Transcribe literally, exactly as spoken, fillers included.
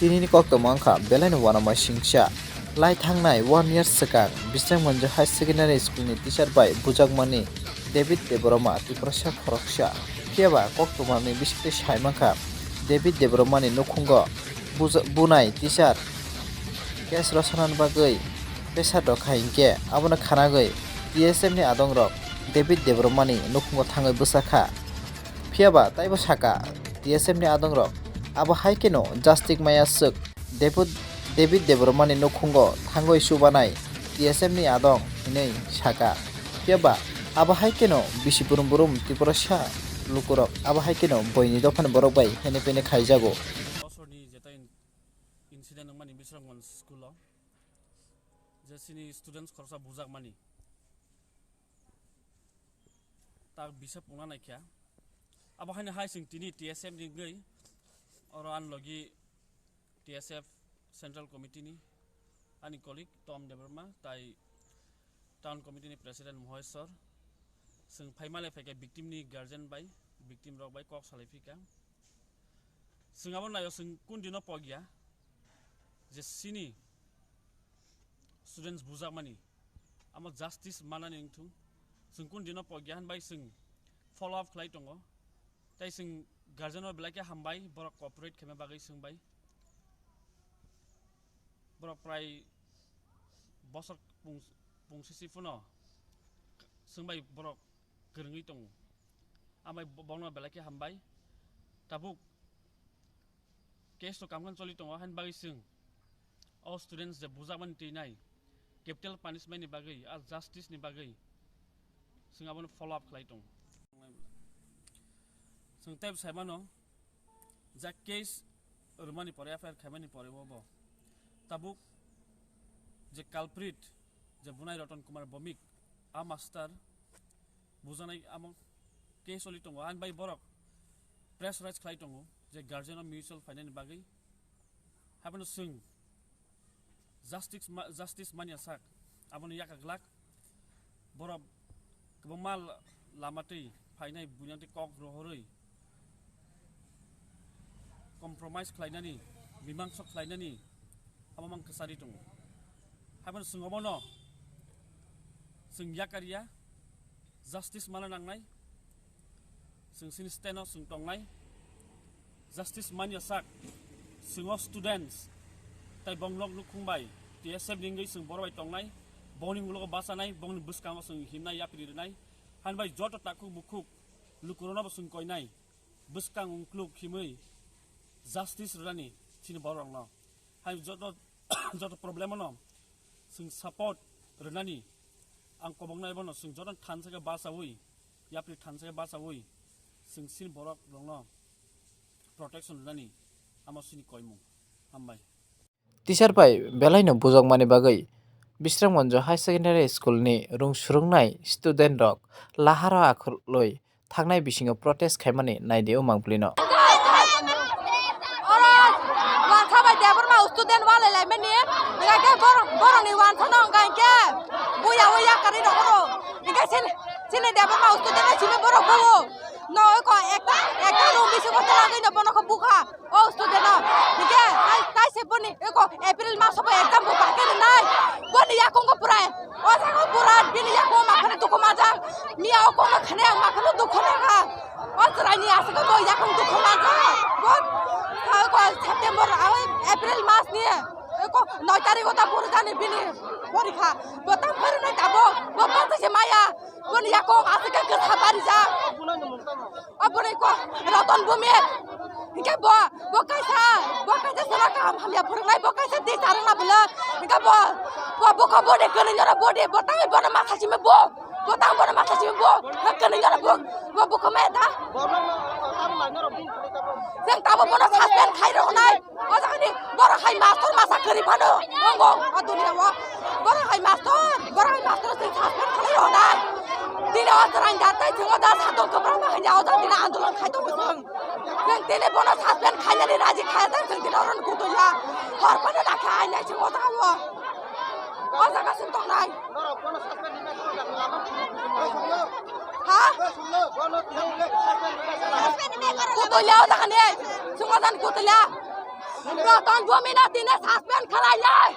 Tinini koktwma wngkha belaino uanama singcha. Lai thangnai one year swkang Bisramganj High Secondary School ni teacher bai bujakmani David Debbarma, Tiprasa khoroksa. Phiyaba koktwmani bisingtwi sai mankha, David Debbarmani nukhungo buja-, bunai teacher case rw sanani bagwi pressure rw kha, hinkhe abono khanagwi T S F ni adongrok David Debbarmani nukhungo thangwi bwsa kha. Phiyaba taibo saka T S F ni adongrok, abo hai kheno justice maya swk David, David Debbarmani nukhungo thangwi chubanai T S F ni adong hinwi saka. Phiyaba abo hai kheno bisi burum burum Tiprasa lukurok abo hai kheno boini dophani borok bai hene pene khaijago. Bosorni jeta in-, incident wngmani Bisramganj school o je chini students khoroksa bujakmani tak bisa pungna naikha. Abo haino hai chwng tini T S F ni wngwi oro ani logi T S F Central Committee ni ani colleague Tom Debbarma tai Town Committee ni President Moheswar. Chwng phaima le phaikha victim ni guardian bai, victim rok bai kok salai phika. Chwng abo naio chwng kun dino pogya je chini students bujakmani amo justice manani wngthung. Chwng kun dino pogya hinbai chwng follow up khlai tongo. Tai chwng guardian o belai khe hambai, borok cooperate khaima bagwi chwng bai. Borok prai bosor pung-, pungsisi phano chwng bai borok kwrwngwi tongo. Ambai bo-, bono belai khe hambai. Tabuk case to kamkhan choli tongo, hain bagwi chwng o students je bujakmani twi nai capital punishment ni bagwi, a justice ni bagwi chwng abono follow up khlai tongo. Chwng tei sai mano, ja case rwmani pore, F I R khaimani pore bo, bo tabuk je culprit, je bunai Ratan Kumar Bomik, a master bujanai amo case oli tongo, ani bai borok pressurize khlai tongo je guardian o mutual phainani bagwi. Haibano chwng justice ma-, justice manya sak, abono yaka glak. Borok kwbangma la-, lama twi phainai, buinang twi kok rohorwi compromise khlainani, mimangso khlainani abo mang kwchari tongo. Haibano chwng obono chwng yakarya, justice mana nangnai, chwng chini stand o chwng tongnai. Justice manya sak, chwng o students tai bong nok nukhung bai T S F ni wngwi chwng boro bai tongnai, bongni ulo bachanai, bongni bwskango chwng himnai, yapri rwnai, hain bai joto takhuk bukhuk lukurokno bo chwng koinai, bwskang ungkluk himwi justice rwnani chini borok rokno. Hai joto, joto problem no chwng support rwnani ang koboknai bono chwng joto thansa khe bachawi, yapri thansa khe bachawi chwng chini borok rokno protection rwnani amo chini koimung. Hambai. Teacher bai belaino bujokmani bagwi Bisramganj High Secondary School ni rung surungnai student rok laharo akhulwi thangnai bisingo protest khaimani naidi o mangpili no. Oro wansa bai Debbarma student walai laimani, hingke borok, borokni wansa no hingka hingke buya o yakarwi rogoro, hingke chini, chini Debbarma student no chini borok buo, no eko ekta, ekta room bisingo twlangwi no bono khe bukha. O student no, hingke tai, tai se boni eko April maso bo exam bo bahaikhe rwnai. Boni yakungo pura, o jaga pura bini yakungo makhano dukhu manjak. Miya o kono khane ang makhano dukhu nangkha. O chwraini aswk bo yakung dukhu manjak. Bo, eko September, oi April mas ni eko noi tarikh o ta purjani bini porikha. Bo tam pharinai tabok, bo bwsai se maya. Boni yakung aswk khe kwsa barijak. Aboni ko Ratan Bhumik. Hingke bo, bo kaisa, bo kaisa sara kaham hamya phwrwngnai, bo kaisa teacher wngna bwle. Hingke bo, bo bukha boni kwnwi jora bodi, bo tangwi bono masa simi bo, bo tang bono masa simi bo, kwnwi jora bo, bo bukha maya da. Jeng tabo bono suspend khai rwnai. O jaga ni borok hai mastor masa kwrwi phano wngo o dunia o. Borok hai mastor, borok hai mastor se suspend khlai rwnai. Dini o chwraini da tei chwng o da satung kwbangma hai o jaga dini andolon khai tongo chwng. Chwng tini bono suspend khainani raji khaya jak chwng dini oro ni kutung ya. Hor phano da khe ainai chwng o jaga o. O jaga chwng tongnai. Ha? Kutulya o jaga ni. Chwng o jaga ni kutulya. Roton Bhumino tini suspend khlailai.